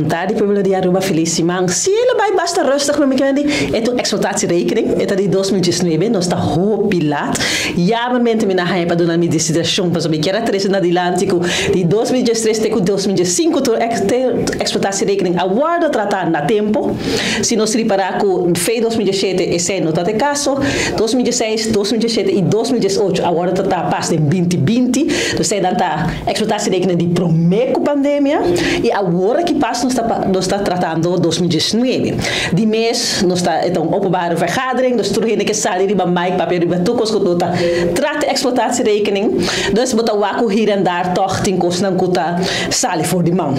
Tardi, pueblo di Aruba, feliz siman. Si, el a bay basta rustig met mi kendi. E ta un exploitatierekening, e ta di 2019, nos ta hopi laat. Jammermente mi na haya pa duna mi desideracion, pasobra mi kier a trece na dilanti cu di 2013 te cu 2015 tur exploitatierekening a wordo trata na tempo. Si nos ripara cu fe 2017 esey no ta e caso, 2016, 2017 y 2018 a wordo trata pas den 2020, dus esey dan ta exploitatierekening di prome cu pandemia y awor aki pas nos ta tratando 2019. Di mes nos ta e ta un openbare vergadering, dus tur hende ke sali riba mic papia riba tur cos cu no ta trata exploitatierekening. Dus bo ta wak cu hier en daar toch tin cosnan cu ta sali for di man.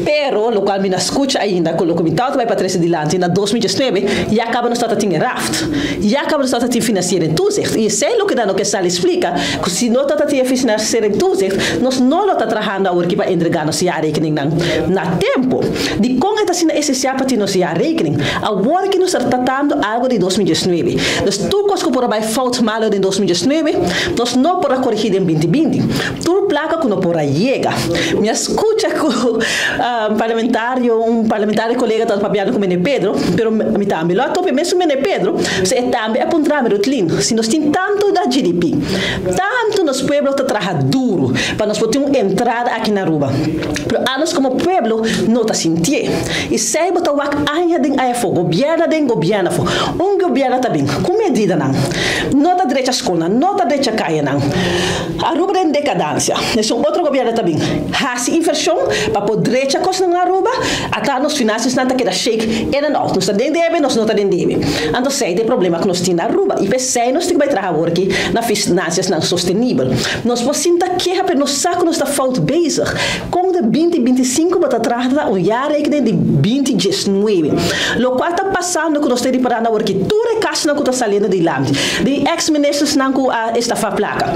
Pero locual mi na scucha ainda cu loke mi tawata bay pa trece dilanti, na 2019 ya caba nos tawata tin e RAft. Ya caba nos tawata tin financiering toezicht. Y esey loke nan no ke sali splica, cu si no tawata tin e financiering toezicht, nos no lo ta trahando awor aki pa entrega nos jaarrekening nan na tempo. Di con e ta asina esencial pa tin nos jaarrekening? Awor cu nos ta tratando algo di 2019. Dus tur cos cu por a bay fout malo den 2019, nos no por a corigi den 2020. Tur placa cu no por a yega. Mi a scucha cu parlamentario, un parlamentario colega ta papiando cu meneer Pedro, pero mi tambe lo a tope mesun meneer Pedro, so e tambe a puntra mi, Rutlin, si nos tin tanto da GDP, tanto nos pueblo ta traha duro pa nos por tin un entrada aki na Aruba, pero anos como pueblo no ta sintié. Y esey bo ta wak aña den aña afo, gobierno aden, gobierno afo. Un gobierno ta bin cu medidanan, no ta drecha scolnan, no ta drecha cayanan. Aruba den decadencia. Es un otro gobierno ta bin haci inversion pa por drecha cosnan na Aruba, ata nos finanzas nan ta keda shake in and out. Nos ta den debe, nos no ta den debe. Anto esey ta e problema cu nos tin na Aruba. Y p'esey nos tin cu bay traha awor aki na finanzas nan sostenibel. Nos por sinta keha, pero nos sa cu nos ta fout bezig. Con de 2025 bo ta trata un jaarrekening di 2019. Locual ta pasando cu nos ta riparando awor aki, tur e casonan cu ta saliendo dilanti, di ex-ministers nan cu a estafa placa,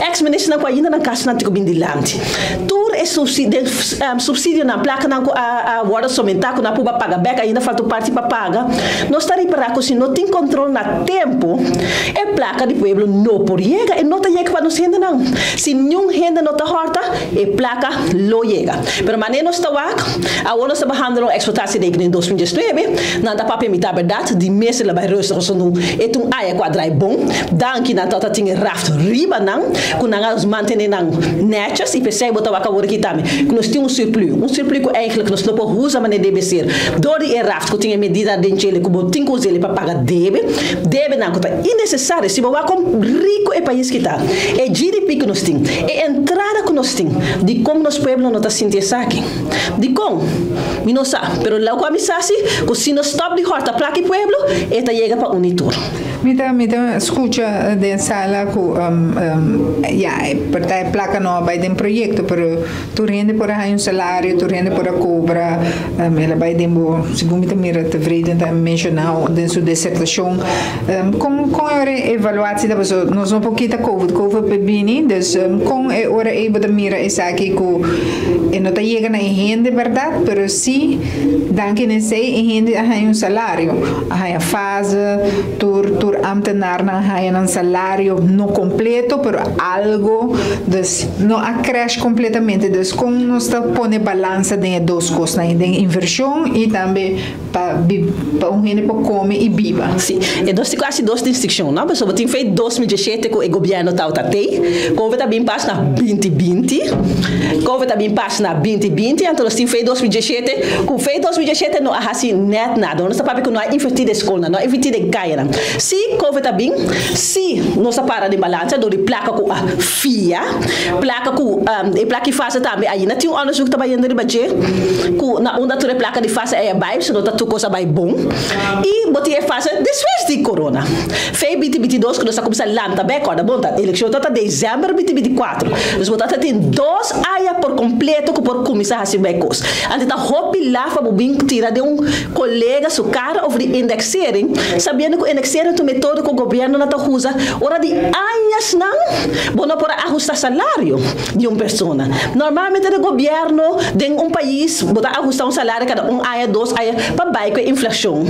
ex-ministers nan cu ainda nan casonan tin cu bin dilanti, tur e subsidio nan, placa nan cu a wordo somenta cu nan por paga bek, ainda falta un parti pa paga. Nos ta ripara cu si no tin control na tempo, e placa di pueblo no por yega, e no ta yega pa nos hendenan. Si ningun hende no ta horta, e placa lo yega. Pero mane nos ta wak, awor nos ta behandelen un exploitatierekening 2019, nan ta papia mitad berdad, di mes el a bay rustig, so nu e ta un aña cu a draai bon, danki nan tawata tin e RAft riba nan, cu nan a mantene nan netjes, y p'esey bo ta wak awor aki tambe cu nos tin un surplus, un surplus cu eigenlijk nos no por usa manera debe ser, door di e RAft cu tin e medida den djele cu bo tin cu us'e pa paga debe, debe nan cu ta innecesario. Si bo wak con rico e pais ki ta, e GDP cu nos tin, e entrada cu nos tin, di con nos pueblo no ta sinti esaki? Di con? Mi no sa, pero loke ami sa si, cu si nos stop di horta placa di pueblo, e ta yega pa un y tur. Mi ta scucha den sala cu ja, partij placa no bay den proyecto, pero tur hende por haya un salario, tur hende por cobra, el a bay den bo, segun mi ta mira tevreden ta menciona den su disertacion. Con e evaluatie dat so nos no por kita COVID, COVID pe bini, dus con e ora e bo ta mira esaki cu e no ta yega na hende, berdad, pero si danki na esey e hende a haya un salario, a haya fase, tur ambtenaar nan haya un salario no completo, pero algo, dus no a crash completamente, dus con nos ta pone balansa den dos cos, den inversion y tambe pa un hende pa come y biba? Si, e nos tin casi dos distincion, no? Pasobra tin fecha 2017 cu e gobierno tawata tey, Covid a bin pas na 2020, Covid a bin pas na 2020, anto nos tin fecha 2017, cu fecha 2017 no a hasi net nada, nos ta papia cu no a inverti den scol, no a inverti den caya. Si Covid a bin, si nos a para den balansa door di placa cu a fia, placa cu e placa di fase tambe, ainda tin un onderzoek ta bayendo riba dje, cu na unda tur e placa di fase a bay, so no ta tur cos a bay bon. Y bo tin e fase despues di corona. Fe 2022 cu nos a cuminsa lanta bek, ora bon ta eleccion ta december 2024. Dus bo ta tin 2 aña por completo cu por cuminsa hasi bek cos. Anto ta hopi lafa bo bin tira den un colega su cara over di indexering, sabiendo cu indexering tu metodo ku gobièrnu ta usa ora di añanan bo no por ahustá salario di un persona. Normalmente e gobièrnu di un pais bo ta ahustá un salario kada un aña, 2 aña pa bai ku inflashon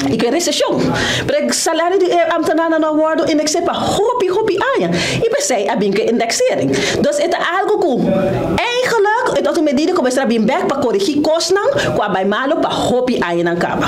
i ku reseshon. Pero salario di ambtenaar no wòrdu indexeer pa hopi hopi aña. I p'esei a bin ku indexering. Dus e ta algu ku eigenlijk het een medida ku mester bin back pa korigí kosnan ku a bai malu pa hopi añanan kaba.